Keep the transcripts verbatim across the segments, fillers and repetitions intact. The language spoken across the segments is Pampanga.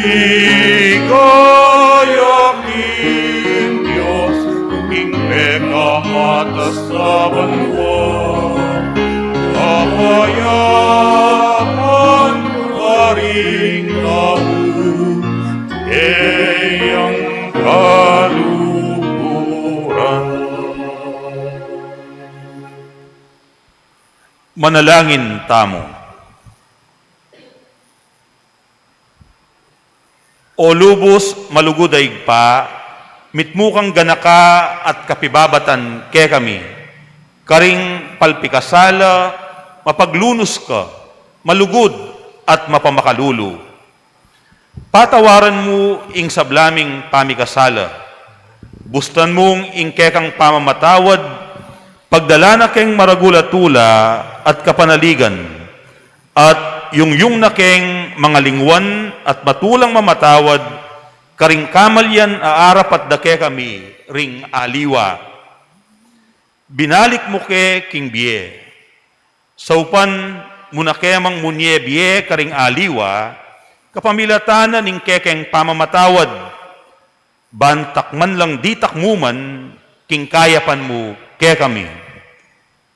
Ligaya king Dios, king pekakatas a banua, kapayapan karing tau, keyang kaluguran. Manalangin tamu. O lubus malugud a Ibpa, mitmu kang ganaka at kapibabatan kekami, karing palpikasala, mapaglunus ka, malugud at mapamakalulu. Patawaran mu ing sabla ming pamikasala. Bustan mung ing kekang pamamatawad, pagdala na keng maragul a tula at kapanaligan, at yungyung na keng mangalingwan at matulang mamatawad karing kamalian a arapat da kekami ring aliwa. Binalik mu ke king bie. Saupan mu na kemang munye bie karing aliwa, kapamilatan na ning kekeng pamamatawad, ban takman lang ditak mu man king kayapan mu kekami.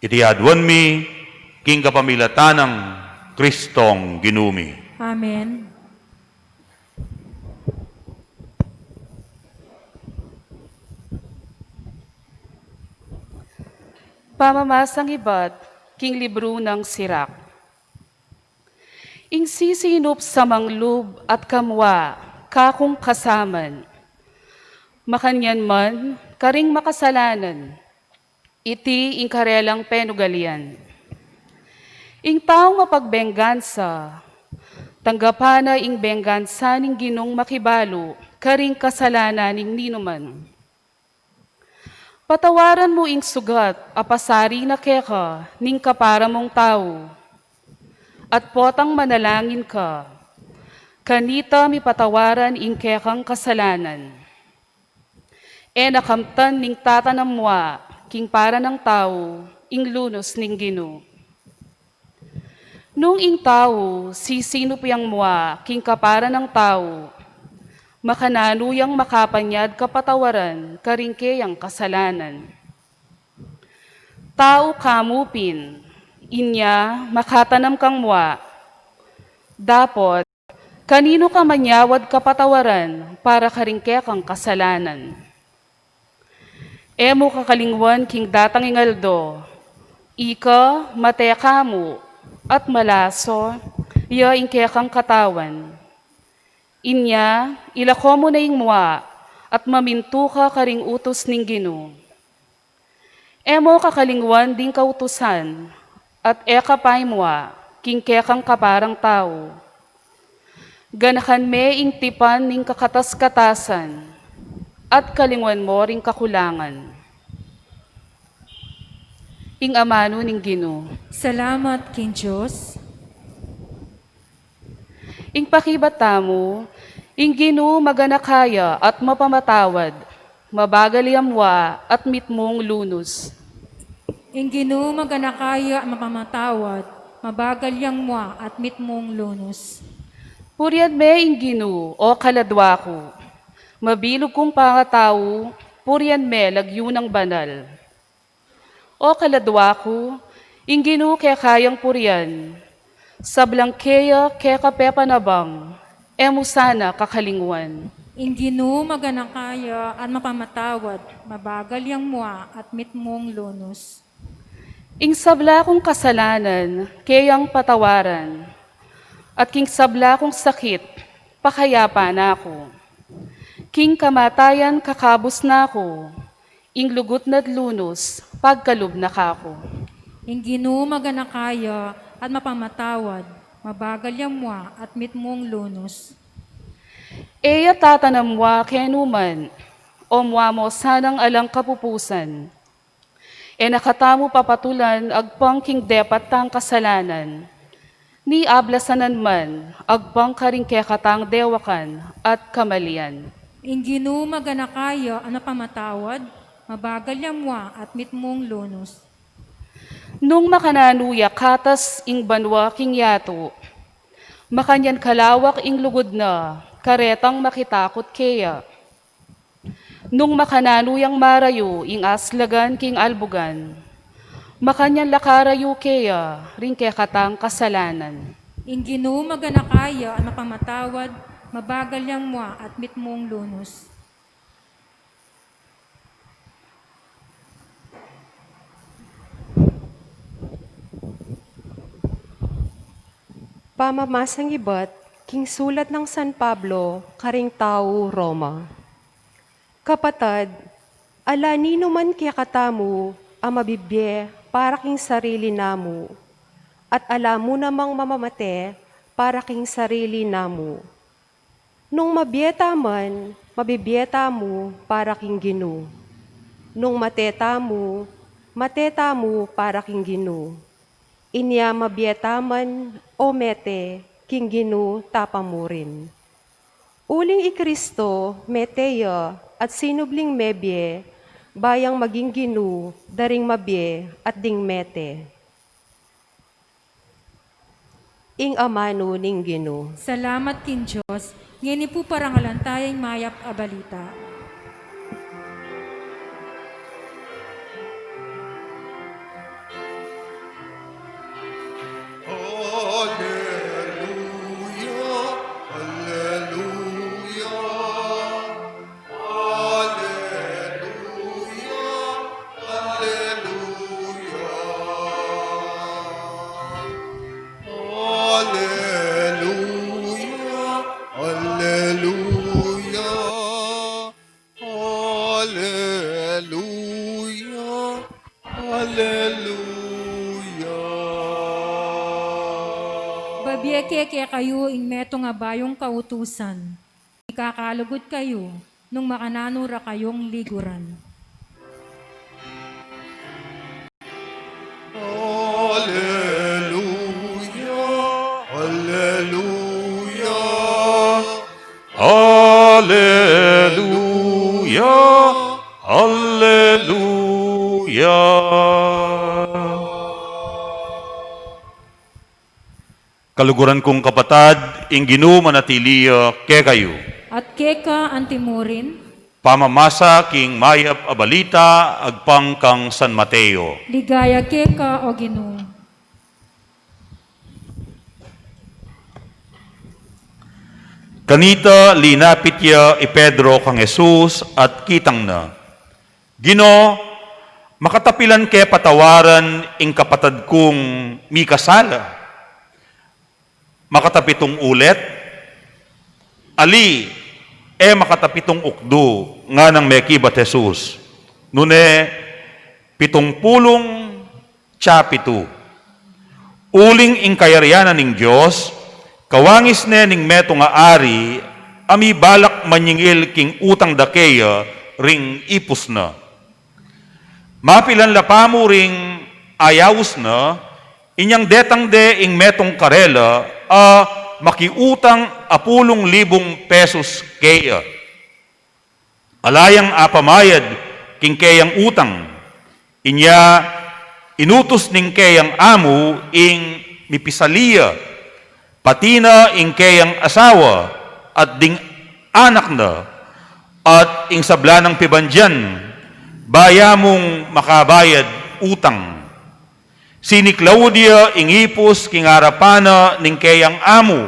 Iti aduan mi king kapamilatan nang Kristong Ginu mi. Amen. Pamamasang ibat king libru nang Sirak. Ing sisinup sa manglub at kamua, kakung kasaman, makanyan man karing makasalanan, iti ing karelang penugalian. Ing taung mapagbenggansa, tanggapan na ing benggansa ning Ginung makibalu karing kasalanan ning ninuman. Patawaran mu ing sugat a pasari na keka ning kapara mung tau, at potang manalangin ka, kanita mipatawaran ing kekang kasalanan. E na kamtan ning tatanam mua king para nang tau ing lunus ning Ginu. Nung ing tau sisinup yang mua king kapara nang tau, makananu yang makapanyad kapatawaran karing keyang kasalanan? Tau ka mu pin, inya makatanam kang mua. Dapot, kaninu ka manyawad kapatawaran para karing kekang kasalanan? E mu kakalingwan king datang ing aldo, ika mate ka mu, at malaso ya ing kekang katawan. Inya, ilako mu na ing mua, at mamintu ka karing utus ning Ginu. E mu kakalingwan ding kautusan, at e ka pay mua king kekang kaparang tau. Ganakan me ing tipan ning kakatas-katasan, at kalingwan mo ring kakulangan. Ing amanu ning Ginu. Salamat king Dios. Ing pakibat tamu, ing Ginu maganaka ya at mapamatawad, mabagal yang mua at mitmung lunus. Ing Ginu maganaka ya at mapamatawad, mabagal yang mua at mitmung lunus. Purian me ing Ginu, o kaladwa ku. Mabilug kung pangatau, purian me lagyu nang banal. O kaladwa ku, ing Ginu keka yang purian. Sablang keya keka pepanabang, e mu sana kakalingwan. Ing Ginu maganaka ya at mapamatawad, mabagal yang mua at mitmung lunus. Ing sabla kung kasalanan keyang patawaran, at king sabla kung sakit pakayapan na ku. King kamatayan kakabus na ku, ing lugud na't lunus pagkalub na kaku. Ing Ginu maganaka ya at mapamatawad, mabagal yang mua at mitmung lunus. E ya tatanam mua kenu man, o mua mu sanang alang kapupusan. E na katamu papatulan agpang king depat tang kasalanan, ni ablasanan man agpang karing kekatang dewakan at kamalian. Ing Ginu maganaka ya at mapamatawad, mabagal yang mua at mitmung lunus. Nung makananu ya katas ing banua king yatu, makanyan kalawak ing lugud na karetang makitakut keya. Nung makananu yang marayu ing aslagan king albugan, makanyan la karayu keya ring kekatang kasalanan. Ing Ginu maganaka ya at makamatawad, mabagal yang mua at mitmung lunus. Pamamasang ibat king sulat nang San Pablo karing tau Roma. Kapatad, ala ninuman kekatamu a mabibie para king sarili namu, at ala mu namang mamamate para king sarili namu. Nung mabie taman, mabibie tamu para king Ginu. Nung mate tamu, mate tamu para king Ginu. Inya mabie taman o mete, king Ginu tapamurin. Uling i Kristo mete ya at sinubling mebie, ba yang maging Ginu da ring mabie at ding mete. Ing amanu ning Ginu. Salamat king Dios. Ngeni pu parangalan taya ing mayap a balita. Aleluya, aleluya, aleluya, aleluya. Aleluya, aleluya, aleluya, aleluya. Babie ke kekayu ing metung a bayung kautusan. Ikakalugud kayu nung makananu ra kayung liguran. Aleluya, aleluya, aleluya, aleluya. Kaluguran kung kapatad, ing Ginu manatili ya kekayu. At keka antimurin. Pamamasa king mayap a balita agpang kang San Mateo. Ligaya keka, o Ginu. Kanita linapit ya i Pedro kang Jesus at kitang na, "Ginu, makatapilan ke patawaran ing kapatad kung mikasala makatapitung ulit?" "Ali, e makatapitung ukdu," nganang mekibat Jesus. "Nune pitung pulung tsa pitu." Uling ing kayarian na ning Dios, kawangis ne ning metung a ari a mibalak manyingil king utang da keya ring ipus na. Mapilan la pamu ring ayaus na, inyang detang de ing metung karela a makiutang apulung libung pesus keya. Ala yang apamayad king keyang utang. Inya inutus ning keyang amu ing mipisali ya, pati na ing keyang asawa at ding anak na, at ing sabla nang pibandian, ba ya mung makabayad utang. Siniklaud ya ing ipus king arapan na ning keyang amu.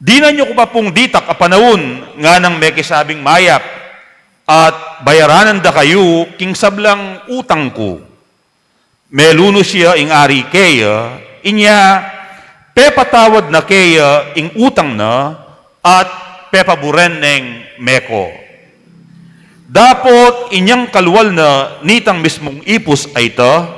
"Dinan yu ku pa pung ditak a panaun," nganang mekisabing mayap, "at bayaranan da kayu king sablang utang ku." Melunus ya ing ari keya, inya pepatawad na keya ing utang na, at pepaburen neng meko. Dapot inyang kalwal na nitang mismung ipus a ita,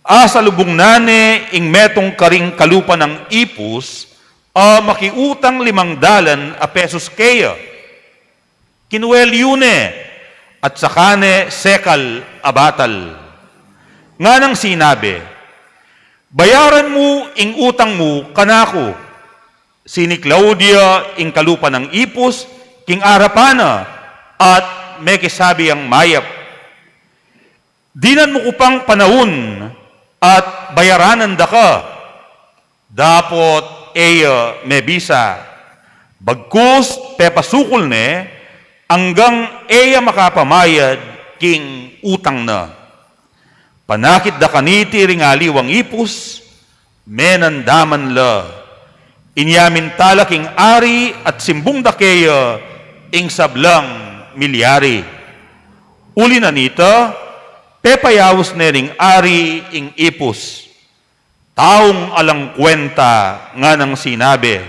asalubung na ne ing metung karing kalupa nang ipus, a makiutang limang dalan a pesus keya. Kinuel yu ne, at saka ne sekal a batal. Nganang sinabi, "Bayaran mu ing utang mu kanaku." Siniklaud ya ing kalupa nang ipus king arapan na, at mekisabi yang mayap, "Dinan mu ku pang panaun at bayaranan da ka." Dapot e ya mebisa. Bagkus pepasukul ne anggang e ya makapamayad king utang na. Panakit da kaniti ring aliwang ipus, menandaman la. Inya minta la king ari at simbung da keya ing sablang milyari. Uli na nita, pepayaus ne ning ari ing ipus. Taung alang kuwenta, nganang sinabi,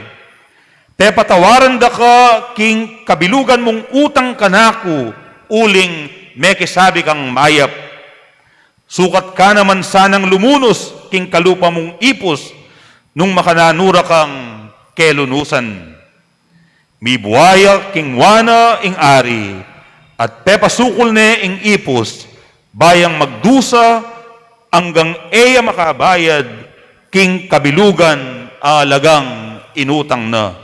pepatawaran da ka king kabilugan mung utang kanaku, uling mekisabi kang mayap. Sukat ka naman sanang lumunus king kalupa mung ipus nung makananu ra kang kelunusan. Mibua ya king wa na ing ari, at pepasukul ne ing ipus, bayang magdusa anggang e ya makabayad king kabilugan a alagang inutang na.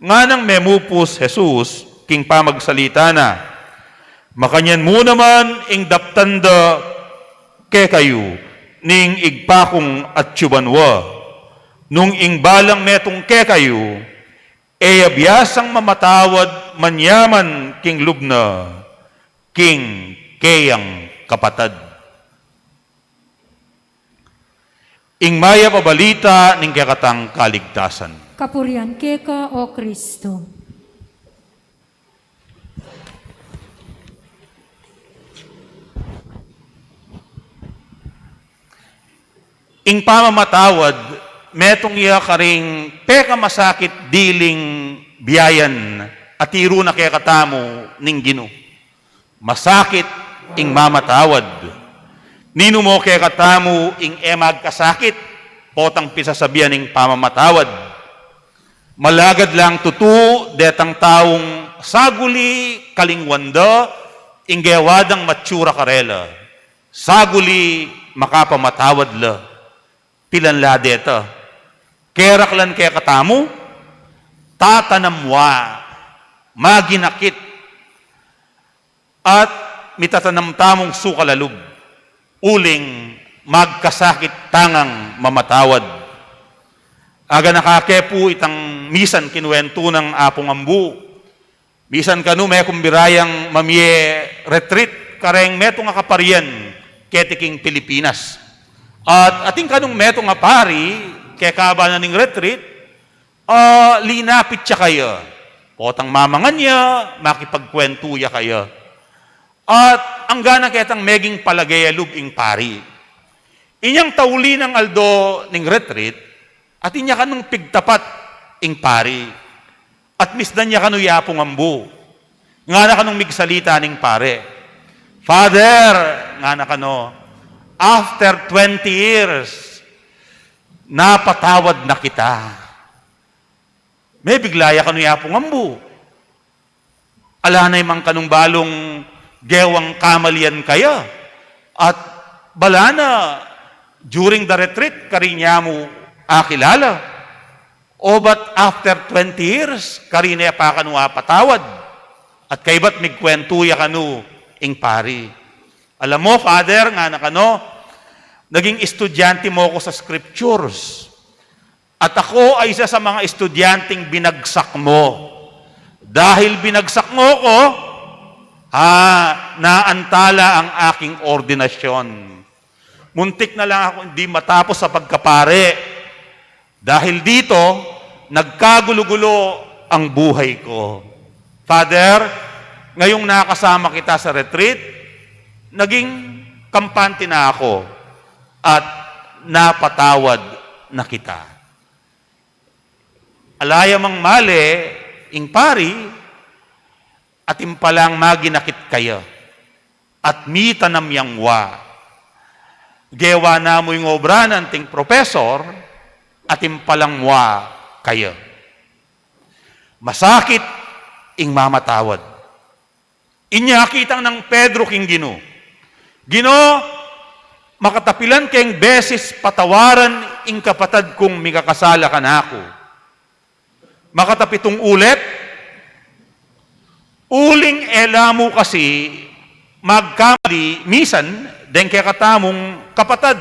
Nganang memupus Jesus king pamagsalita na, makanyan mu naman ing daptan da kekayu ning Ibpa kung atiu banua. Nung ing balang metung kekayu e ya biasang mamatawad manyaman king lub na king keyang kapatad. Ing mayap a balita ning kekatang kaligtasan. Kapurian keka, O Kristo. Ing pamamatawad, metung ya karing pekamasakit diling biayan a tiru na kekatamu ning Ginu. Masakit ing mamatawad. Ninu mo kekatamu ing e magkasakit, potang pisasabian ning pamamatawad. Malagad lang tutu detang taung saguli kalingwan da ing gewa dang matsura karela. Saguli makapamatawad la. Pilan la deta? Keraklan kekatamu, tatanam wa, maginakit, at mitatanam tamung sukal a lub, uling magkasakit tangang mamatawad. Aga na kake pu itang misan kinuwentu nang Apung Ambu. Misan kanu mekumbira yang mamie retreat kareng metung a kaparian keti king Pilipinas. At atin kanung metung a pari, kekaba na ning retreat, ah, linapit ya kaya. Potang mamangan ya, makipagkwentu ya kaya. At anggana ketang meging palage a lub ing pari. Inyang tauli nang aldo ning retreat, atin ya kanung pigtapat ing pari. At misdan ya kanu i Apung Ambu. Ngana kanung migsalita ning pari. Father, ngana kanu, after twenty years, napatawad na kita. Mebigla ya kanu i Apung Ambu. Ala na imang kanung balung gewang kamalian kaya. At bala na, during the retreat, karin ya mu akilala. O ba't after twenty years, karin ya pa kanu apatawad? At kaybat migkwentu ya kanu ing pari. Alam mo, Father, ngana kanu, naging estudyante mo ko sa scriptures. At ako ay isa sa mga estudyanteng binagsak mo. Dahil binagsak mo ko, ha, naantala ang aking ordinasyon. Muntik na lang ako hindi matapos sa pagkapare. Dahil dito, nagkagulo-gulo ang buhay ko. Father, ngayong nakasama kita sa retreat, naging kampante na ako at napatawad na kita. Ala ya mang male ing pari, atin palang maginakit kaya, at mitanam yang wa. Gewa na mu ing obra nang professor, atin palang wa kaya. Masakit ing mamatawad. Inya kitang nang Pedro king Ginu, Ginu, makatapilan keng beses patawaran ing kapatad kung mikakasala kanaku? Makatapitung ulit? Uling e la mu kasi magkamali misan deng kekatamung kapatad.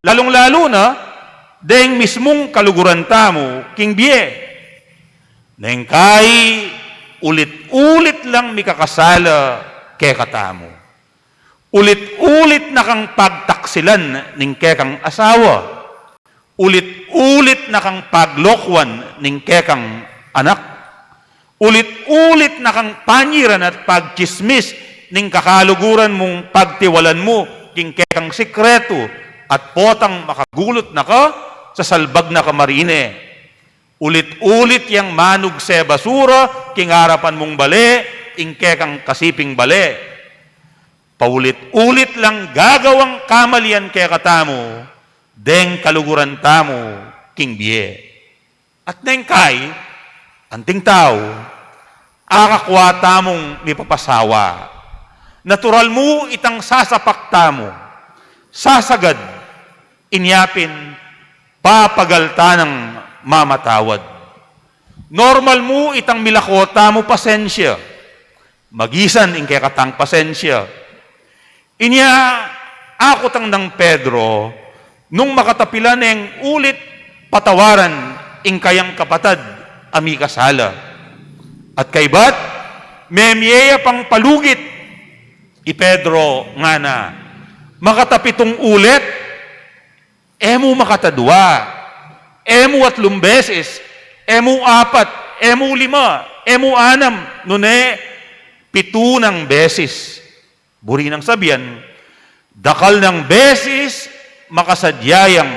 Lalung-lalu na, deng mismung kaluguran tamu king bie. Neng kai ulit-ulit lang mikakasala kekatamu. Ulit-ulit na kang pagtaksilan ning kekang asawa. Ulit-ulit na kang paglokuan ning kekang anak. Ulit-ulit na kang panyiran at pagtsismis ning kakaluguran mung pagtiwalan mu king kekang sikretu at potang makagulut na ka sa salbag na kamarine. Ulit-ulit yang manugse basura king arapan mung bale ing kekang kasiping bale. Paulit-ulit lang gagawang kamalian kekatamu deng kaluguran tamu king bie. At neng kai, anting tau, akakua tamung mipapasawa. Natural mu itang sasapak tamu, sasagad, inya pin papagal tanang mamatawad. Normal mu itang milako tamu pasensya. Magisan ing kekatang pasensya. Inya, akutang nang Pedro, nung makatapila neng ulit patawaran ing kayang kapatad a mikasala. At kaybat, memie ya pang palugit i Pedro ngana, makatapitung ulit, e mu makatadua, e mu atlung beses, e mu apat, e mu lima, e mu anam, nune pitu nang beses. Buri nang sabian, dakal nang beses makasadya yang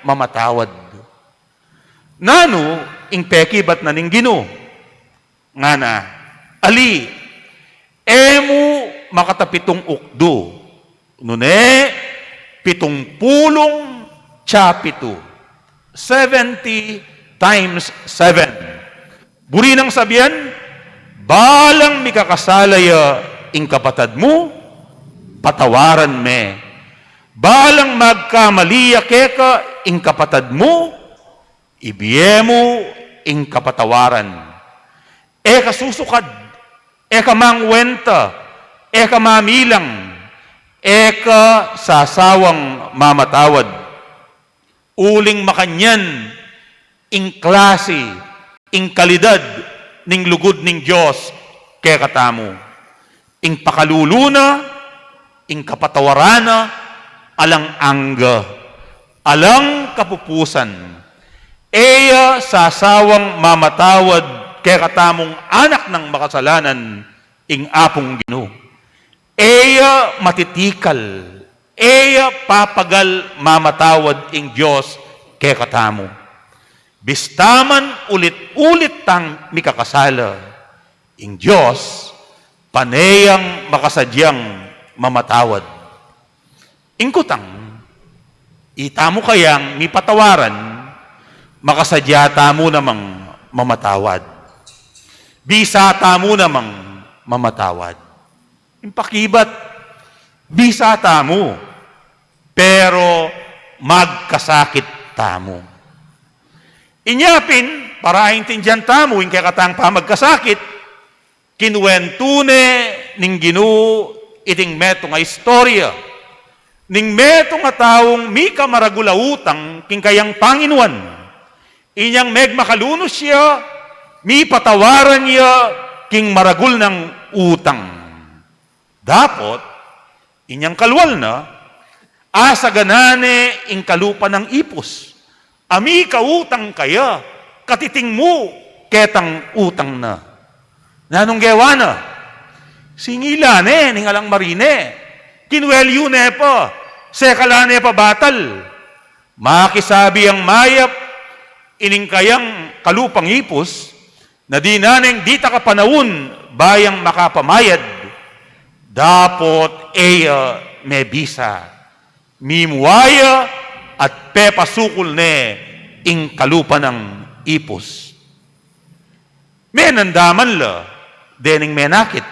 mamatawad. Nanu ing pekibat na ning Ginu? Ngana, ali, e mu makatapitung ukdu, nune pitung pulung tsaka pitu, seventy times seven. Buri nang sabian, balang mikakasala ya ing kapatad mu, patawaran me. Balang magkamali ya keka ing kapatad mu, ibie mu ing kapatawaran. E ka susukad, e ka mangwenta, e ka mamilang, e ka sasawang mamatawad. Uling makanyan ing klasi, ing kalidad ning lugud ning Dios kekatamu. Ing pakalulu na, ing kapatawaran na, alang angga, alang kapupusan. E ya sasawang mamatawad kekatamung anak nang makasalanan ing Apung Ginu. E ya matitikal, e ya papagal mamatawad ing Dios kekatamu. Bista man ulit-ulit tang mikakasala, ing Dios pane yang makasadyang mamatawad. Ing kutang, itamu kayang mipatawaran, makasadya tamu namang mamatawad. Bisa tamu namang mamatawad. Ing pakibat, bisa tamu, pero magkasakit tamu. Inya pin, para aintindian tamu ing kekatang pamagkasakit, kinuwentu ne ning Ginu iting metung a istorya ning metung a taung mika maragul a utang king kayang panginuan. Inyang megmakalunus ya, mipatawaran ya king maragul nang utang. Dapot, inyang kalwal na, asaganan ne ing kalupa nang ipus a mika utang kaya, katiting mu ketang utang na. Nanung gewa na? Singilan ne ning alang marine, kinwelyu ne pa, sekalan ne pa batal. Makisabi yang mayap ining kayang kalupang ipus, na dinan neng ditak a panaun ba yang makapamayad, dapot e ya mebisa. Mimua ya at pepasukul ne ing kalupa nang ipus. Menandaman la dening menakit.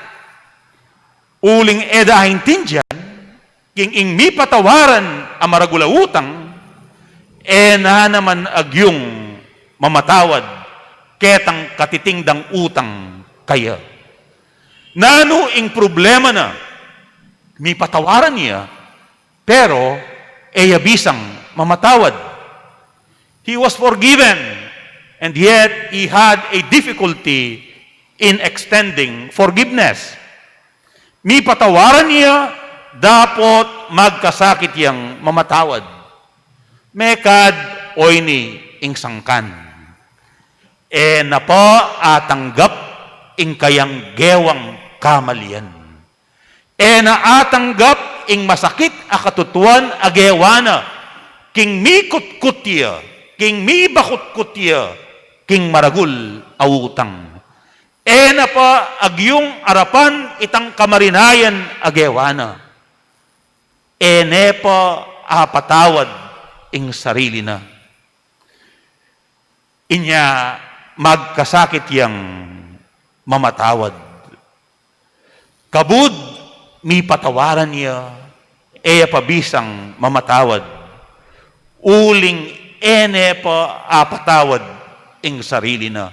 Uling e da aintindian, king ing mipatawaran a maragul a utang, e na naman agyung mamatawad ketang katiting dang utang kaya. Nanu ing problema na? Mipatawaran ya, pero e ya bisang mamatawad. He was forgiven, and yet he had a difficulty in extending forgiveness. Mipatawaran ya dapot magkasakit yang mamatawad. Mekad oyni ing sangkan. E na pa atanggap ing kayang gewang kamalian. E na atanggap ing masakit a katutuan a gewa na, king mikutkut ya, king mibakutkut ya, king maragul a utang. E na pa agyung arapan itang kamarinayan a gewa na. E ne pa apatawad ing sarili na. Inya magkasakit yang mamatawad. Kabud mipatawaran ya, e ya pa bisang mamatawad. Uling e ne pa apatawad ing sarili na.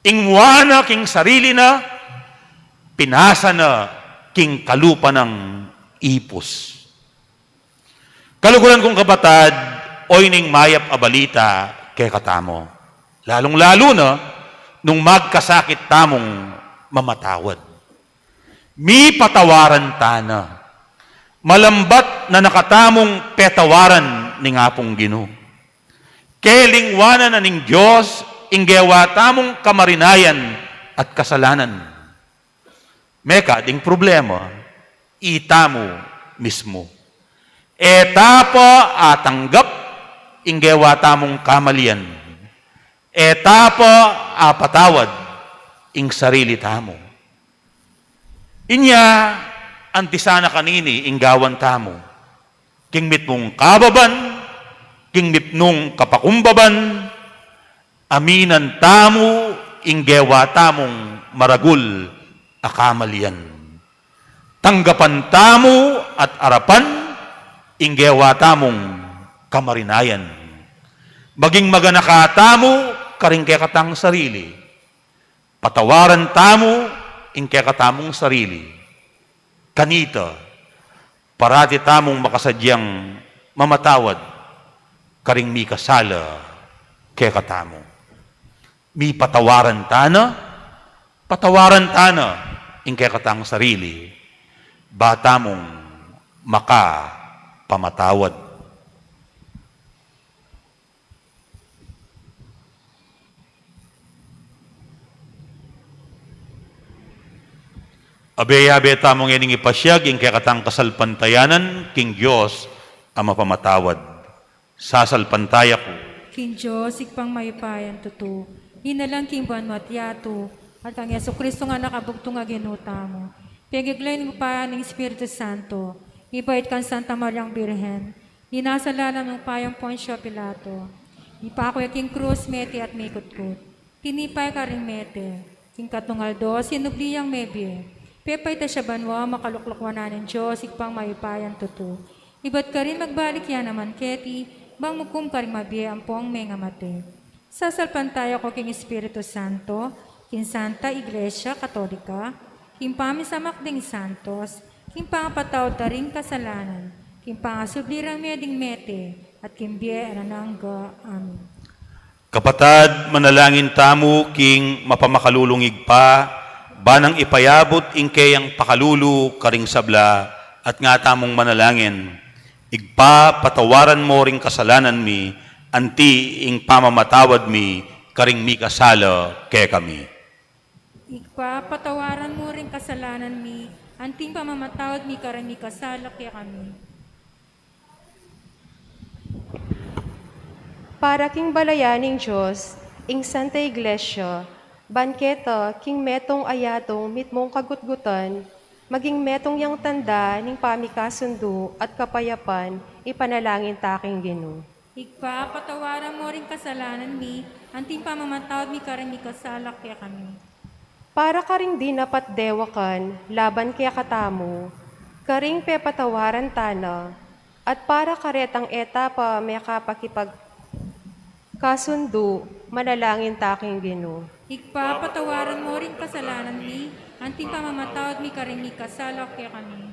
Ing mua na king sarili na, pinasa na king kalupa nang ipus. Kaluguran kung kapatad, oyni ing mayap a balita kekatamu. Lalung-lalu na nung magkasakit tamung mamatawad. Mipatawaran ta na. Malambat na na katamung petawaran ning Apung Ginu. Kelingwanan na ning Dios ing gewa tamung kamarinayan at kasalanan. Mekad ing problema, itamu mismu. E ta pa atanggap ing gewa tamung kamalian. E ta pa apatawad ing sarili tamu. Inya, anti sana kanini ing gawan tamu. King mitmung kababan, king mitmung kapakumbaban, aminan tamu ing gewa tamung maragul a kamalian. Tanggapan tamu at arapan ing gewa tamung kamarinayan. Maging maganaka tamu karing kekatang sarili. Patawaran tamu ing kekatamung sarili. Kanita, parati tamung makasadyang mamatawad karing mikasala kekatamu. Mipatawaran ta na, patawaran ta na ing kekatang sarili, ba tamung makapamatawad. Abe-abe tamu ngening ipasiag ing kekatang kasalpantayanan king Dios a mapamatawad. Sasalpantaya ku king Dios, Ibpang mayupayang tutu, linalang king banua't yatu, at kang Jesucristo a Anak a bugtung a Ginu tamu, pegiglayan ning upaya ning Espiritu Santo, ibait kang Santa Mariang Birhen, dinasal lalam ning upayang Poncio Pilato, ipaku ya king krus, mete at mikutkut. Tinipa ya karing mete, king katlung aldo sinubli yang mebie. Pepaitas ya banua, makalukluk wanan ning Dios, Ibpang mayupayang tutu. Ibat karin magbalik ya naman keti, bang mukum karing mabie ampong mengamate. Sasalpantaya ku king Espiritu Santo, king Santa Iglesia Katolika, king pamisamak ding santos, king pangapatawad da ring kasalanan, king pangasubli rang mie ding mete, at king bie alang angga. Amen. Kapatad, manalangin tamu king mapamakalulung Ibpa, ba nang ipayabut ing keyang pakalulu karing sabla, at nga tamung manalangin. Ibpa, patawaran mu ring kasalanan mi, anti ing pamamatawad mi karing mikasala kekami. Ibpa, patawaran mu ring kasalanan mi, anti ing pamamatawad mi karing mikasala kekami. Para king balayan ning Dios, ing Santa Iglesia, ban keta king metung a yatung mitmung kagutgutan, maging metung yang tanda ning pamikasundu at kapayapan, ipanalangin ta king Ginu. Ibpa, patawaran mu ring kasalanan mi, anti ing pamamatawad mi karing mikasala kekami. Para karing dinapat dewakan laban kekatamu, karing pepatawaran ta na, at para karetang e ta pa mekapakipagkasundu, manalangin ta king Ginu. Ibpa, patawaran mu ring kasalanan mi, anti ing pamamatawad mi karing mikasala kekami.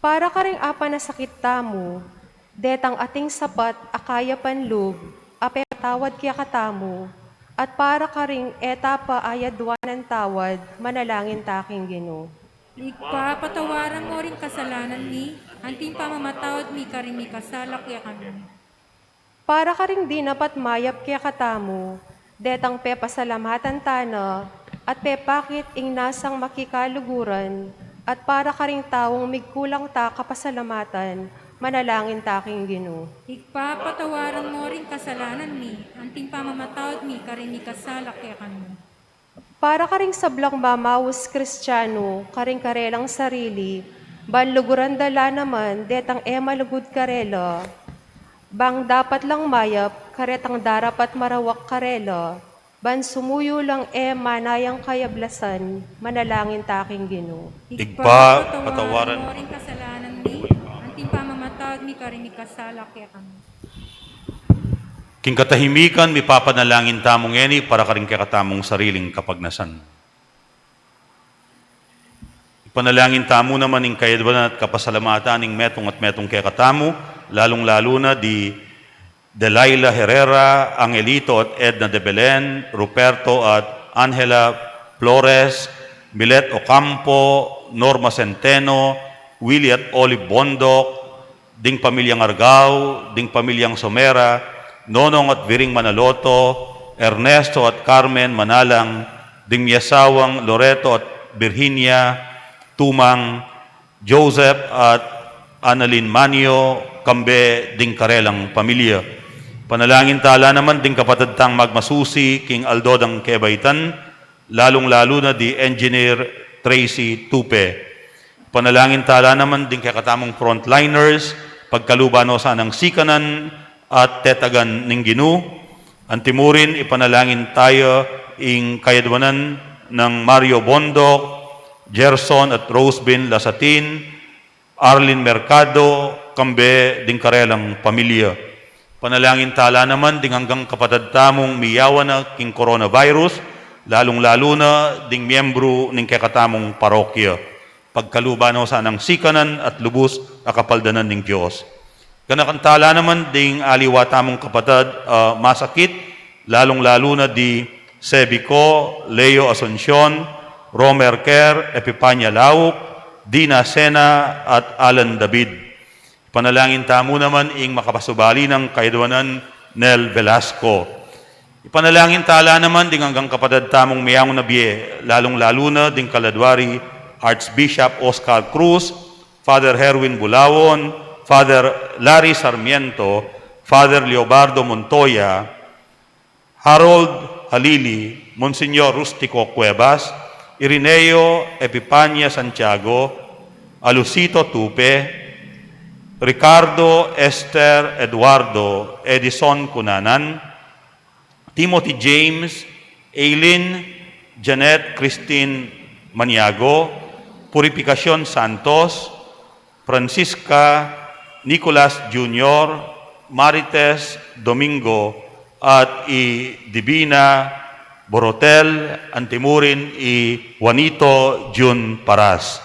Para karing apanasakit tamu, detang ating sapat a kayapan lub, a tawad kekatamu, at para karing e ta pa ayadwanan tawad, manalangin ta king Ginu. Ibpa, patawaran mu ring kasalanan mi, anti ing pamamatawad mi karing mikasala kekami. Para karing dinapat mayap kekatamu, detang pepasalamatan ta na, at pepakit ing nasang makikaluguran, at para karing taung migkulang ta kapasalamatan, manalangin ta king Ginu. Ibpa, patawaran mu ring kasalanan mi, anti ing pamamatawad mi karing mikasala kekami. Para karing sablang mamaus Kristiano, karing karelang sarili, ban luguran da la naman detang e malugud karela, bang dapat lang mayap karetang darapat marawak karela, ban sumuyu lang e manayang kayablasan, manalangin ta king Ginu. Ibpa, patawaran mu ring kasalanan mi, anti ing pamamatawad mi karing mikasala kekami. King katahimikan, mipapanalangin tamu ngeni para karing kekatamung sariling kapagnasan. Ipanalangin tamu naman ing kayadwanan at kapasalamatan ning metung at metung kekatamu, lalung-lalu na di Delilah Herrera, Angelito at Edna de Belen, Ruperto at Angela Flores, Milet Ocampo, Norma Centeno, Willie at Olive Bondoc, ding pamilyang Argao, ding pamilyang Somera, Nonong at Viring Manaloto, Ernesto at Carmen Manalang, ding miasawang Loreto at Virginia, Tumang, Joseph at Annalyn Manio, kambe ding karelang pamilya. Panalangin ta la naman ding kapatad tang magmasusi king aldo dang kebaitan, lalung-lalu na di Engineer Tracy Tupe. Panalangin ta la naman ding kekatamung frontliners, pagkaluban no sanang sikanan at tetagan ning Ginu. Antimurin, ipanalangin ta ya ing kayadwanan nang Mario Bondoc, Gerson at Rosebin Lasatin, Arlene Mercado, kambe ding karelang pamilya. Panalangin ta la naman ding anggang kapatad tamung miyawan na king coronavirus, lalung-lalu na ding miyembru ning kekatamung parokya. Pagkaluban no sanang sikanan at lubus a kapaldanan ning Dios. Ganakan ta la naman ding aliwa tamung kapatad, ah, masakit, lalung-lalu na di Sebico, Leo Asuncion, Romer Kerr, Epipania Lauk, Dina Sena, at Alan David. Panalangin tamu naman ing makapasubali nang kayadwanan Nel Velasco. Ipanalangin ta la naman ding anggang kapatad tamung miyaung na bie, lalung-lalu na ding kaladwa ri Archbishop Oscar Cruz, Father Herwin Bulawon, Father Larry Sarmiento, Father Leobardo Montoya, Harold Halili, Monsignor Rustico Cuevas, Irineo Epipania Santiago, Alusito Tupe, Ricardo Esther Eduardo Edison Cunanan, Timothy James, Aileen Janet Christine Maniago, Purificacion Santos, Francisca Nicolas Junior, Marites Domingo, at i Divina Borotel, antimurin i Juanito Jun Paras.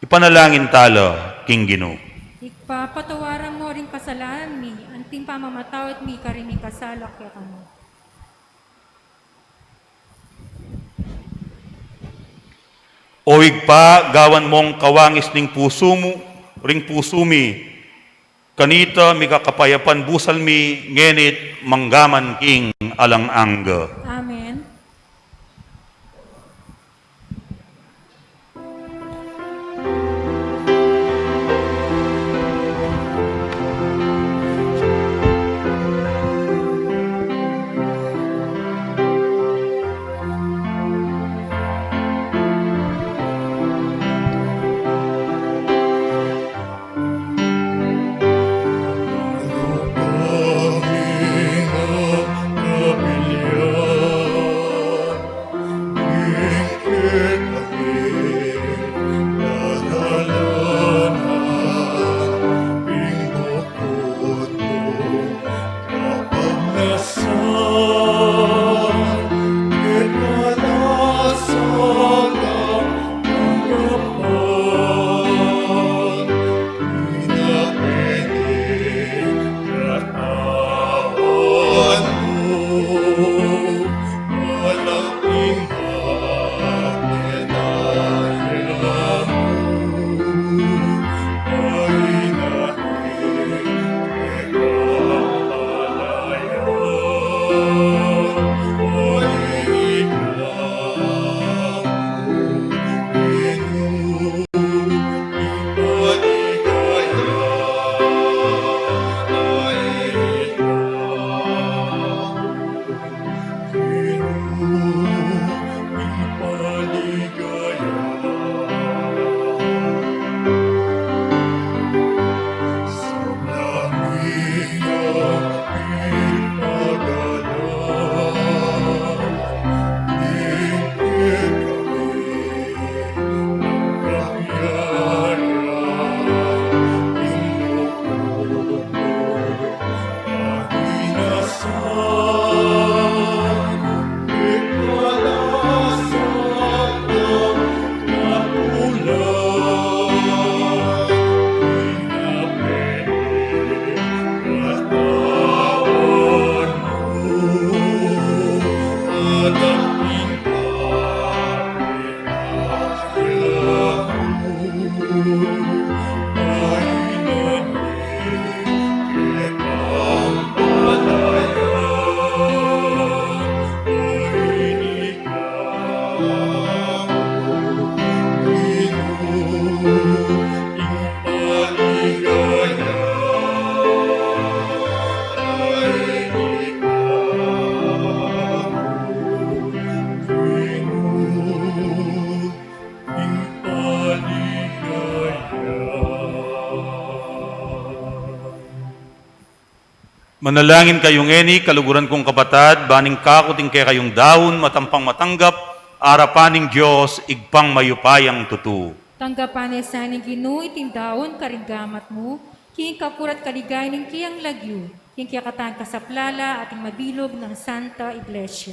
Ipanalangin ta la king Ginu. Ibpa, patawaran mu ring kasalanan mi, anti ing pamamatawad mi karing mikasala kekami. O Ibpa, gawan mung kawangis ning pusu mu, ring pusu mi. Kanita mikakapayapan busal mi, ngeni't manggaman king alang angga. Amen. Manalangin kayu ngeni, kaluguran kung kapatad, ban ing kaku at ing kekayung daun matampang matanggap arapan ning Dios, Ibpang mayupayang tutu. Tanggapan na sa ning Ginu iting daun karing gamat mu, king kapurian at kaligayan ning keyang lagyu, king kekatang kasaplalan at ing mabilug nang Santa Iglesia.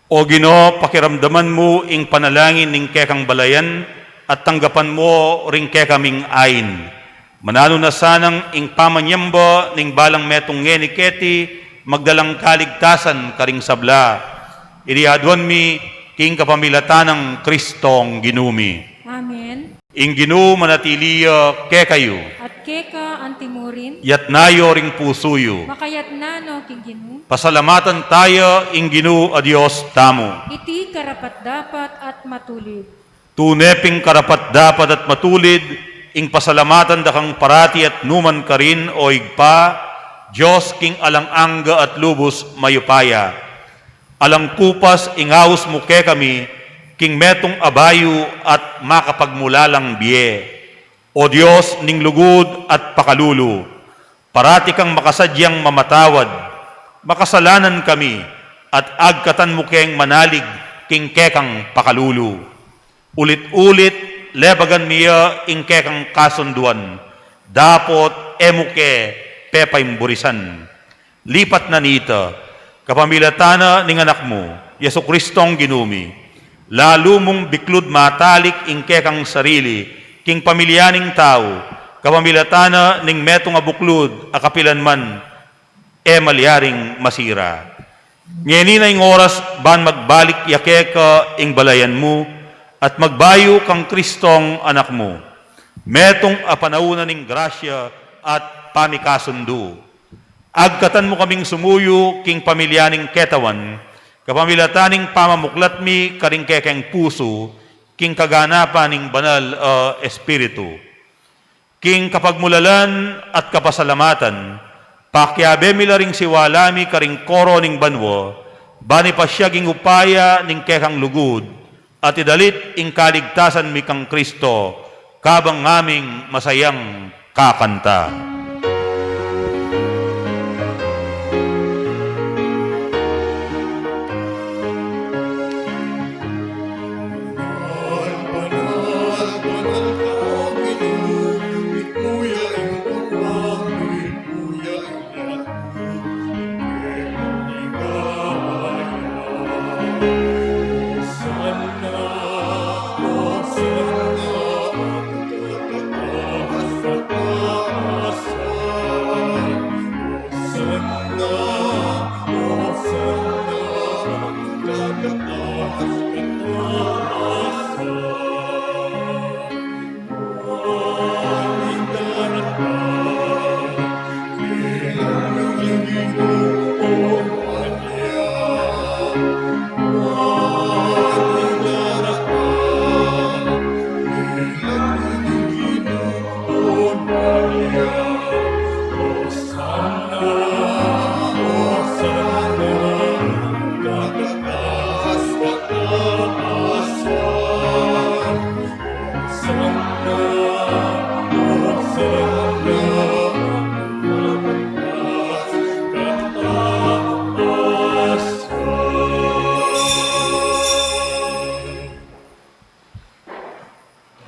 O Ginu, pakiramdaman mu ing panalangin ning kekang balayan at tanggapan mu ring kekaming ain. Mananu na sanang ing pamanyamba ning balang metung ngeni keti magdalang kaligtasan karing sabla. Iti aduan mi king kapamilatan nang Kristong Ginu mi. Amen. Ing Ginu manatili ya kekayu. At keka antimurin. Yatna yu ring pusu yu. Makayatna no king Ginu. Pasalamatan taya ing Ginu a Dios tamu. Iti karapat-dapat at matulid. Tune pin karapat-dapat at matulid ing pasalamatan da kang parati at numan karin, o Ibpa, Dios king alang angga at lubus mayupaya. Alang kupas ing aus mu kekami king metung a bayu at makapagmulalang bie. O Dios ning lugud at pakalulu, parati kang makasadyang mamatawad, makasalanan kami, at agkatan mu keng manalig king kekang pakalulu. Ulit-ulit, lebagan mi ya ing kekang kasunduan, dapot e mu ke pepaimburisan. Lipat na nita, kapamilatan na ning Anak mu, Jesucristong Ginu mi, lalu mung biklud matalik ing kekang sarili king pamilya ning tau, kapamilatan na ning metung a buklud a kapilanman e malyaring masira. Ngeni na ing oras ban magbalik ya keka ing balayan mu at magbayu kang Kristong Anak mu. Metung a panaun na ning grasya at pamikasundu. Agkatan mu kaming sumuyu king pamilya ning ketawan, kapamilatan ning pamamuklat mi karing kekeng pusu king kaganapan ning Banal a Espiritu. King kapagmulalan at kapasalamatan, pakiabe mi la ring siwala mi karing koro ning banua, ban ipasyag ing upaya ning kekang lugud, at idalit ing kaligtasan mi kang Kristo, kabang ngaming masayang kakanta.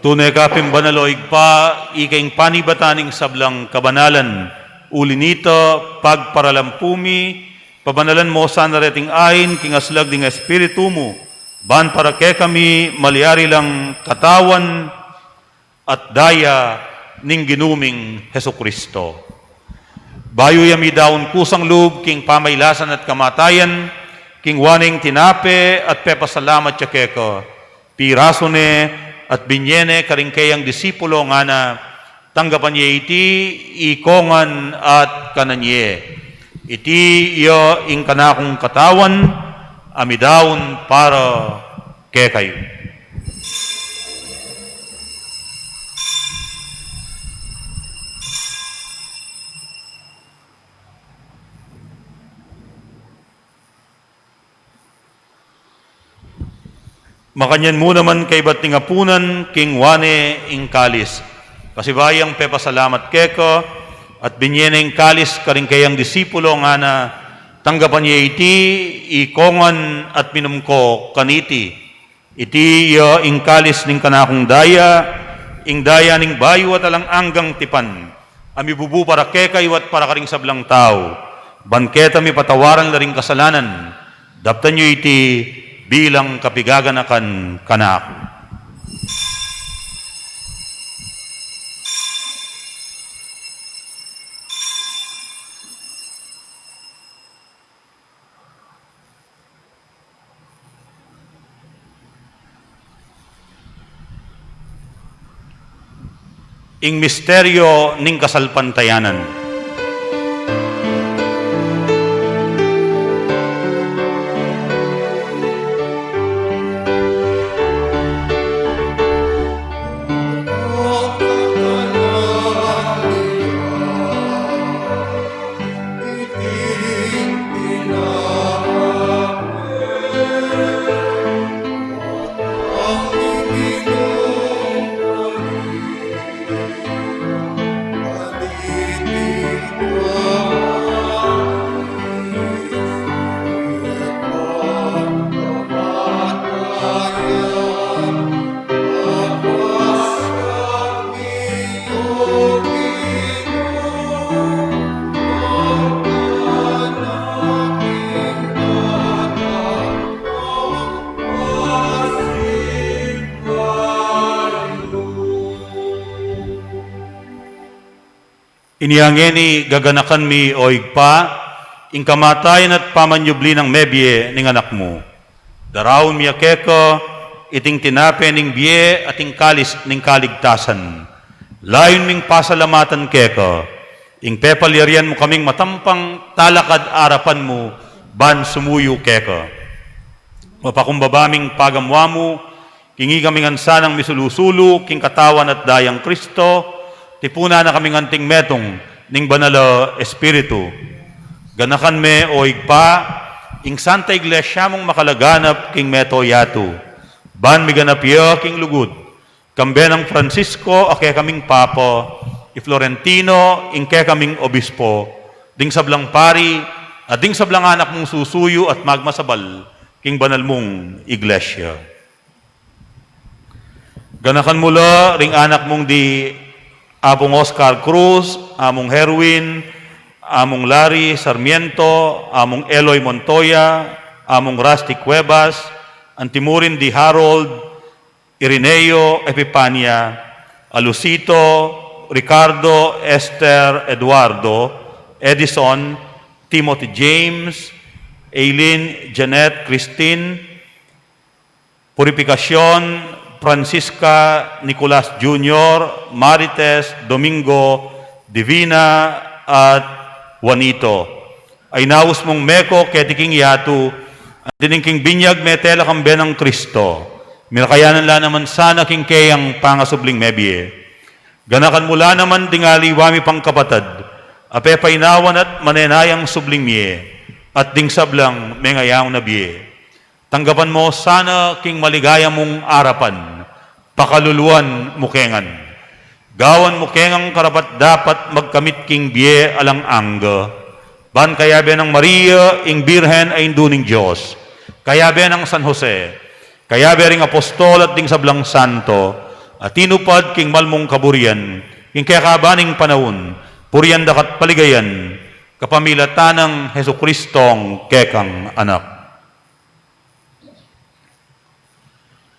Tune ka pin banal, o Ibpa, ika ing panibatan ning sablang kabanalan. Uli nita, pagparalampu mi, pabanalan mu sana reting ain king aslag ning Espiritu mu, ban para kekami malyari lang katawan at daya ning Ginu ming Jesucristo. Bayu ya midaun kusang lub king pamailasan at kamatayan, kingwa ne ing tinape at pepasalamat ya keka, pirasu ne at binye ne karing keyang disipulo, ngana: Tanggapan ye iti ikongan at kanan ye. Iti ya ing kanakung katawan a midaun para kekayu. Makanyan mu naman kaybat ning apunan, kingwa ne ing kalis, pasibayu yang pepasalamat keka, at binye ne ing kalis karing keyang disipulo, ngana: Tanggapan ye iti ikongan at minum ko kaniti. Iti ya ing kalis ning kanakung daya, ing daya ning bayu at alang anggang tipan, a mibubu para kekayu at para karing sablang tau, ban keta mipatawaran la ring kasalanan. Daptan yu iti bilang kapigaganakan kanaku. Ing misteryo ning kasalpantayanan. Inya ngeni gaganakan mi, o Ibpa, ing kamatayan at pamanyubli nang mebie ning Anak mu. Daraun mi ya keka iting tinape ning bie at ing kalis ning kaligtasan. Layun ming pasalamatan keka ing pepalyarian mu kaming matampang talakad arapan mu ban sumuyu keka. Mapakumbaba ming pagamuan mu, king ikami ngan sanang misulu-sulu king katawan at dayang Kristo, tipunan na kaming anting metung ning Banal a Espiritu. Ganakan me, o Ibpa, ing Santa Iglesia mung makalaganap king mabilug a yatu, ban miganap ya king lugud, kambe nang Francisco a kekaming Papa, i Florentino ing kekaming Obispo, ding sablang pari, at ding sablang anak mung susuyu at magmasabal king banal mung Iglesia. Ganakan mu la ring anak mung di Apung Oscar Cruz, Amung Herwin, Amung Larry Sarmiento, Amung Eloy Montoya, Amung Rusty Cuevas, anti mu rin di Harold, Irineo, Epipania, Alusito, Ricardo, Esther, Eduardo, Edison, Timothy James, Aileen, Jeanette, Christine, Purificacion, Francisca, Nicolas Junior, Marites, Domingo, Divina, at Juanito. Ay naus mung meko keti king yatu, anti ning king binyag metela kambe nang Kristo, mirakayanan la naman sana king keyang pangasubling mebie. Ganakan mu la naman ding aliwa mi pang kapatad a pepainawan at manenayang subling mie, at ding sablang mengayaw na bie. Tanggapan mu sana king maligaya mung arapan, pakaluluan mu kengan. Gawan mu kengang karapat-dapat magkamit king bie alang angga, ban kayabe nang Maria, ing Birhen a Indu ning Dios, kayabe nang San Jose, kayabe ring apostol at ding sablang santo, a tinupad king malmung kaburian, king kekaban ning panaun, purian da ka at paligayan, kapamilatan nang Jesucristong kekang Anak.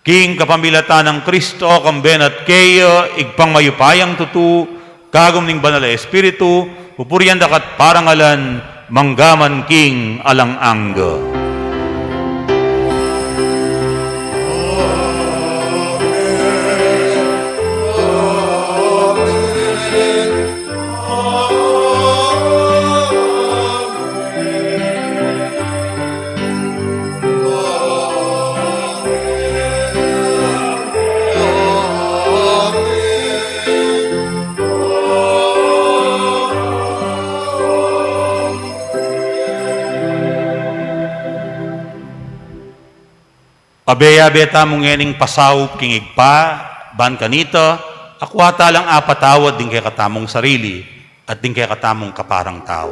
King kapamilatan nang Kristo, kambe na at keya, Ibpang mayupayang tutu, kagum ning Banal a Espiritu, pupurian da ka at parangalan, mangga man king alang angga. Abe-abe tamu ngening pasaup king Ibpa, ban kanita, akua ta lang apatawad ding kekatamung sarili at ding kekatamung kaparang tau.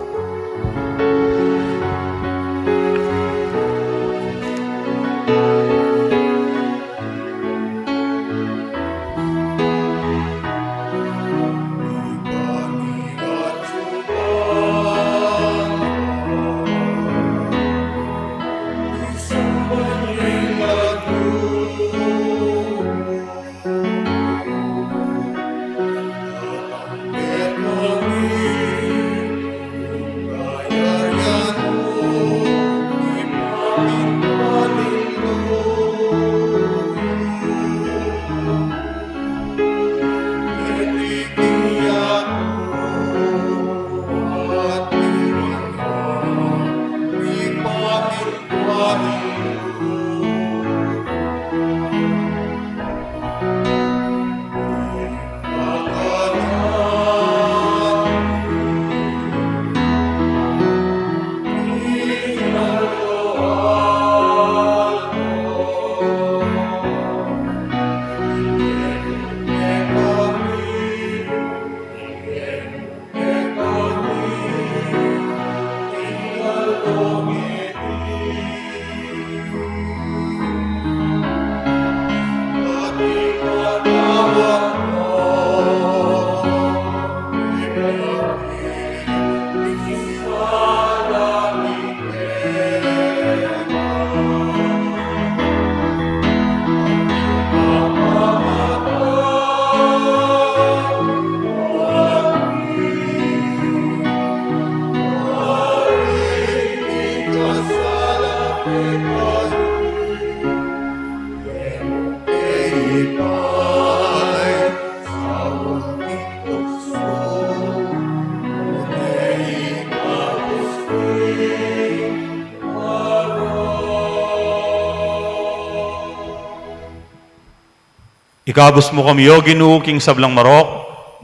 Ikabus mu kami, O Ginu, king sablang marok,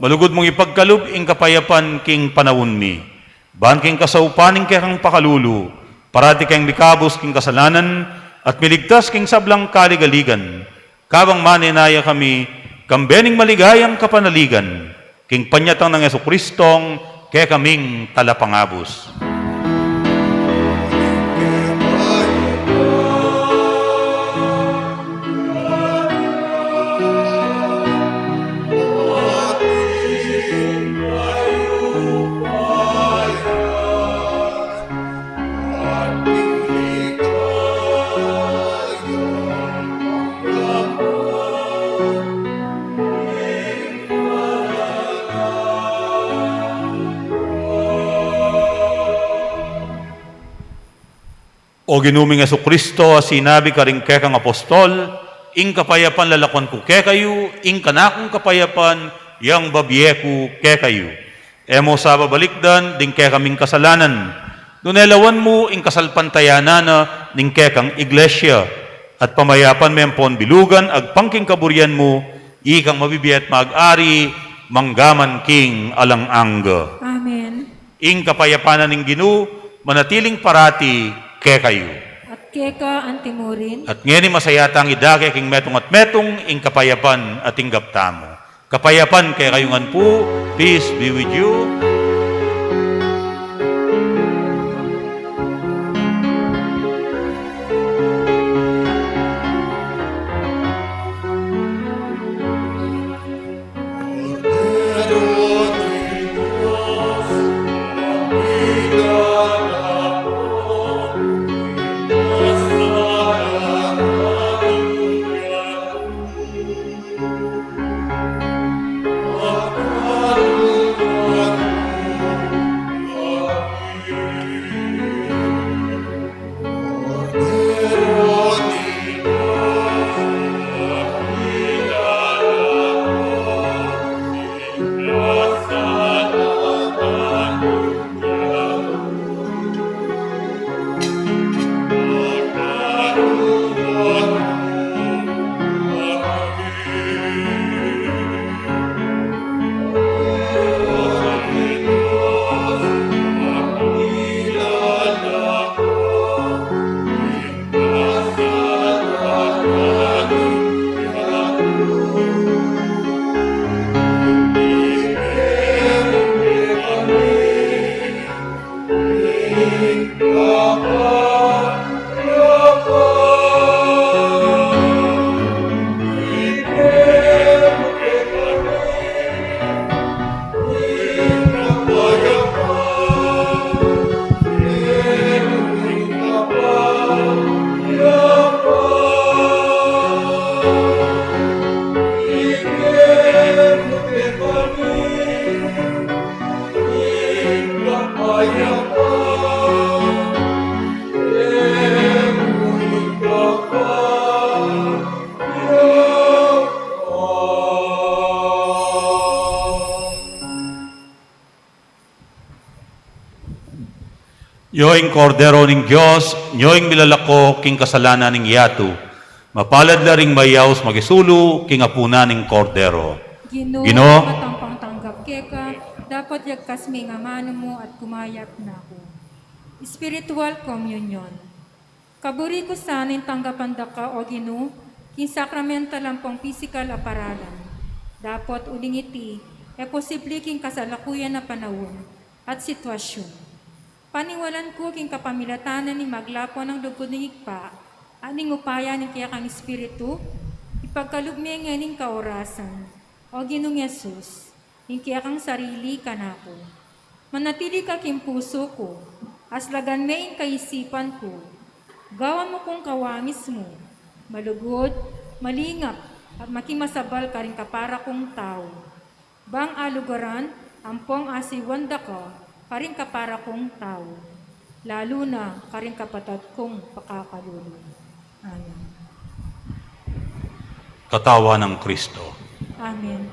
malugud mung ipagkalub ing kapayapan king panaun mi. Ban king kasaupan ning kekang pakalulu, parati keng mikabus king kasalanan at miligtas king sablang kaligaligan. Kabang manenaya kami, kambe ning maligayang kapanaligan, king panyatang nang Jesucristong kekaming Talapangabus. O Ginu ming Jesucristo, a sinabi karing kekang apostol, ing kapayapan lalakuan ku kekayu, ing kanakung kapayapan yang babie ku kekayu. E mu sa babalikdan ding kekaming kasalanan, nune lawan mu ing kasalpantayanan na ning kekang iglesia, at pamayapan me ampon bilugan agpang king kaburian mu, ikang mabibie at mag-ari mangga man king alang angga. Amen. Ing kapayapan na ning Ginu manatiling parati kekayu. At keka antimurin. At ngeni masaya tang idake king metung at metung ing kapayapan a tinggap tamu. Kapayapan kekayu ngan pu, peace be with you. Io ing Kordero ning Dios, io ing milalako king kasalanan ning yatu. Mapalad la ring mayaus makisulu king apunan ning Kordero. Ginu, Ginu, matampang tanggap keka, dapot yagkas me ing amanu mu at kumayap na ku. Spiritual Communion. Kaburi ku sana ing tanggapan da ka, O Ginu, king sakramental ampong pisikal a paralan. Dapot uling iti, e posibli king kasalukuyan a panaun at sitwasyun. Paniwalan ku king kapamilatan na ning maglapo nang lugud ning Ibpa, at ning upaya ning kekang Espiritu, ipagkalub me ngening kaorasan, O Ginung Jesus, ing kekang sarili kanaku. Manatili ka king pusu ku, aslagan me ing kaisipan ku. Gawan mu kung kawangis mu, malugud, malingap, at makimasabal karing kapara kung tau. Bang alugaran ampong asiwan da ka karing kapara kung tau, lalu na karing kapatad kung pakakalulu. Amen. Katawan nang Kristo. Amen.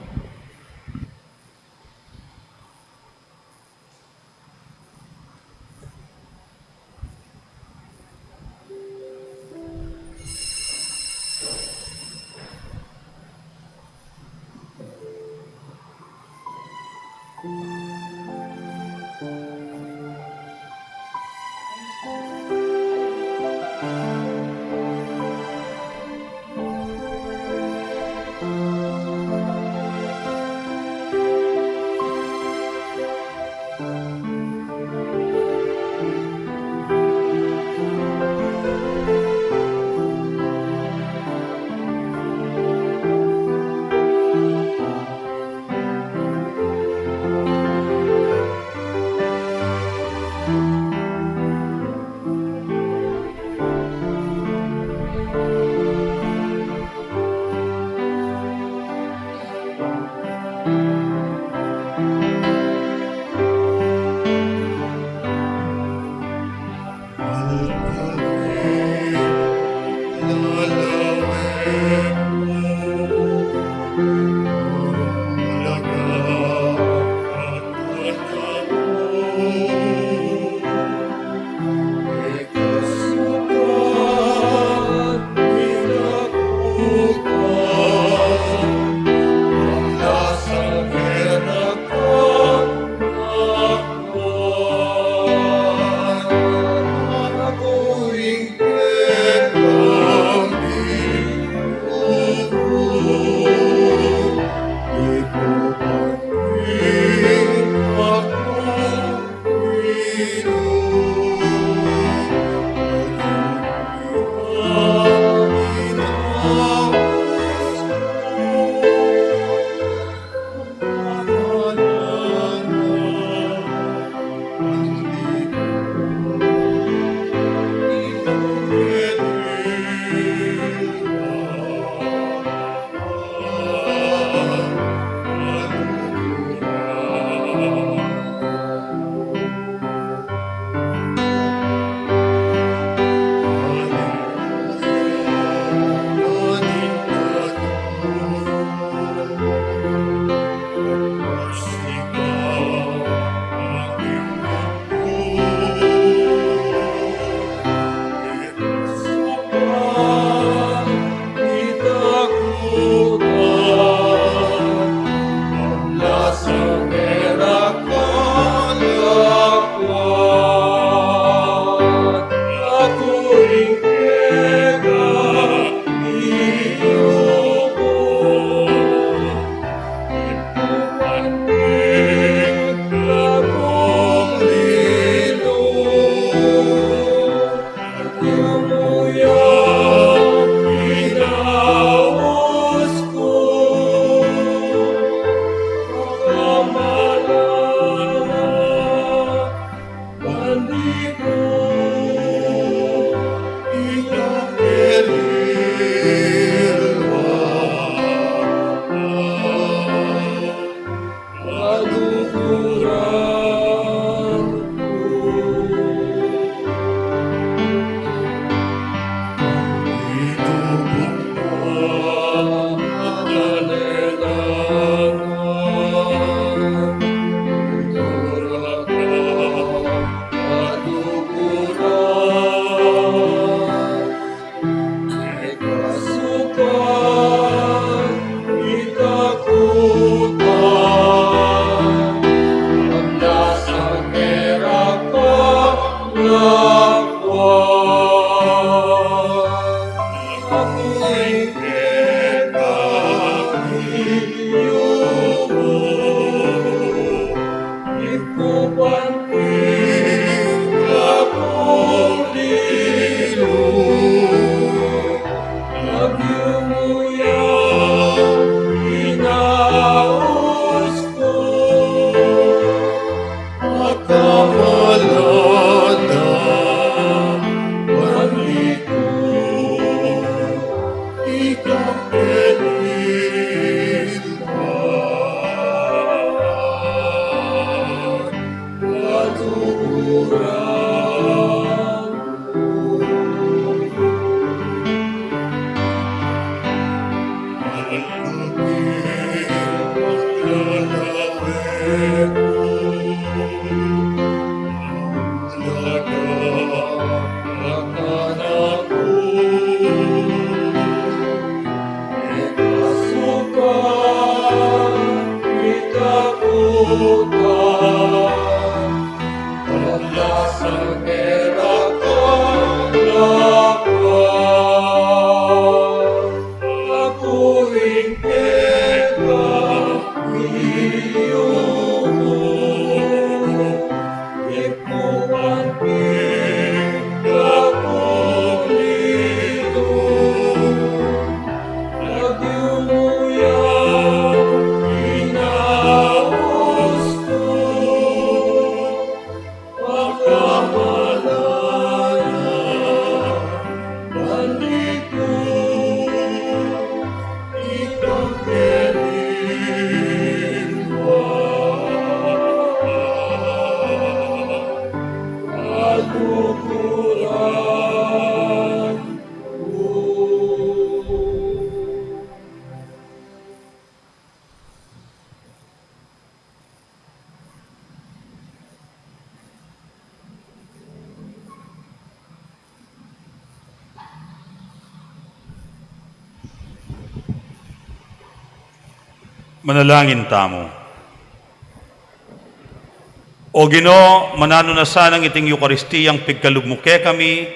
Manalangin tamu. O Ginu, mananu na sanang iting Eukaristiyang pigkalub mu kekami,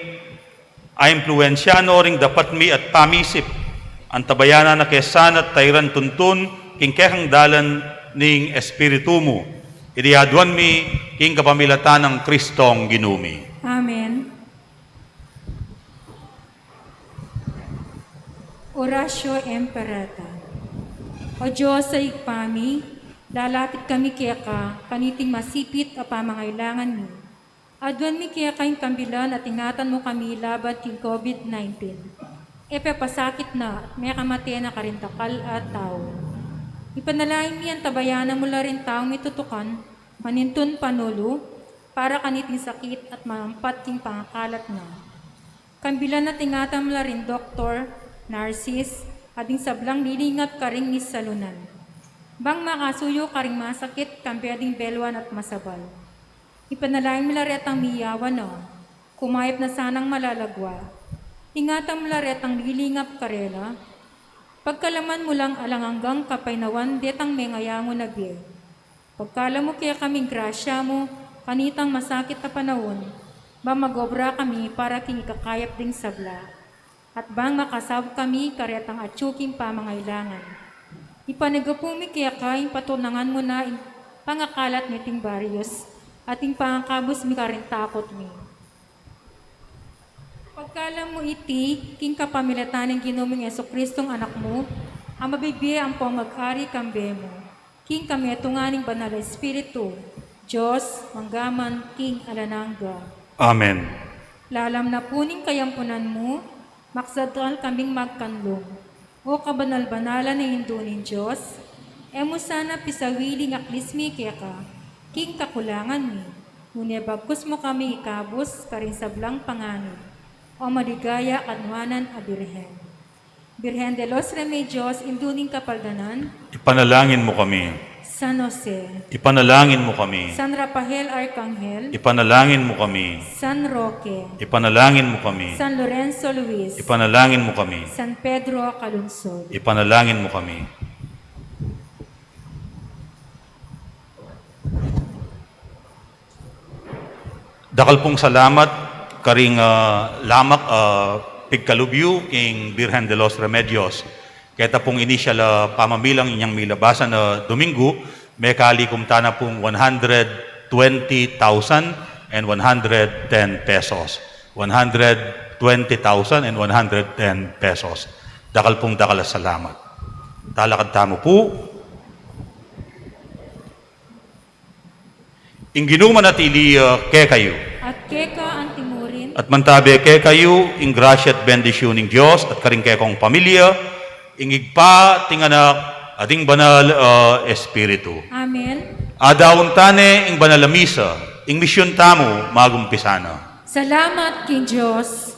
a impluensya no ring dapat mi at pamisip, antabayanan na ke sana at tairan tuntun king kekang dalan ning Espiritu mu. Iti aduan mi king kapamilatan nang Kristong Ginu mi. Amen. Oratio Imperata. O Dios a Ibpa mi, lalapit kami keka kaniting masipit a pamangailangan mi. Aduan mi keka ing kambilan at ingatan mu kami laban king COVID nineteen. E pepasakit na at mekamate na karing dakal a tau. Ipanalangin mi antabayanan mu la ring taung mitutukan manintun panulu para kaniting sakit at mampat king pangakalat na. Kambilan at ingatan mu la ring doktor, narsis, at ding sablang lilingap karing misalunan, bang makasuyu karing masakit kambe ding belwan at masabal. Ipanalangin mu la retang miyawan na, kumayap na sanang malalagwa. Ingatan mu la retang lilingap karela. Pagkalaman mu lang alang anggang kapaynawan detang mengayangu na bie. Pagkalam mu kekaming grasya mu kanitang masakit a panaun, bang mag-obra kami para king ikakayap ding sabla, at bang makasaup kami karetang atyu king pamangailangan. Ipanigupu mi keka ing patunangan mu na ing pangakalat niting barius, at ing pangakabus mi karing takut mi. Pagkalam mu iti king kapamilatan ning Ginu ming Jesucristong Anak mu, a mabibie ampong mag-ari kambe mu king kametungan ning Banal a Espiritu, Dios, mangga man king alang angga. Amen. Lalam na pu ning kayampunan mu, maksadal kaming magkanlung. O kabanal-banalan a Indu ning Dios, e mu sana pisawili ing aklis mi keka king kakulangan mi, nune bagkus mu kami ikabus karing sablang panganib, O maligaya at nuanan a Birhen. Birhen de los Remedios, Indu ning Kapaldanan, ipanalangin mu kami. San Jose, ipanalangin mu kami. San Rafael Arkanghel, ipanalangin mu kami. San Roque, ipanalangin mu kami. San Lorenzo Luis, ipanalangin mu kami. San Pedro Calungsod, ipanalangin mu kami. Dakal pung salamat karing, ah, lamak, ah, pigkalub yu king Birhen de los Remedios. Keta pung inisyal a pamamilang inyang milabasan a Dominggu, mekalikum tana pung one hundred twenty thousand and one hundred ten pesos. One hundred twenty thousand and one hundred ten pesos. Dakal pung dakal a salamat. Talakad tamu pu. Ing Ginu manatili, ah, kekayu. At keka antimurin. At mantabe kekayu ing grasya at bendisyun ning Dios at karing kekong pamilya, ing Ibpa, at ing Anak, at ing Banal a Espiritu. Amen. Adaun tane ing banal a misa, ing misyun tamu magumpisa na. Salamat king Dios.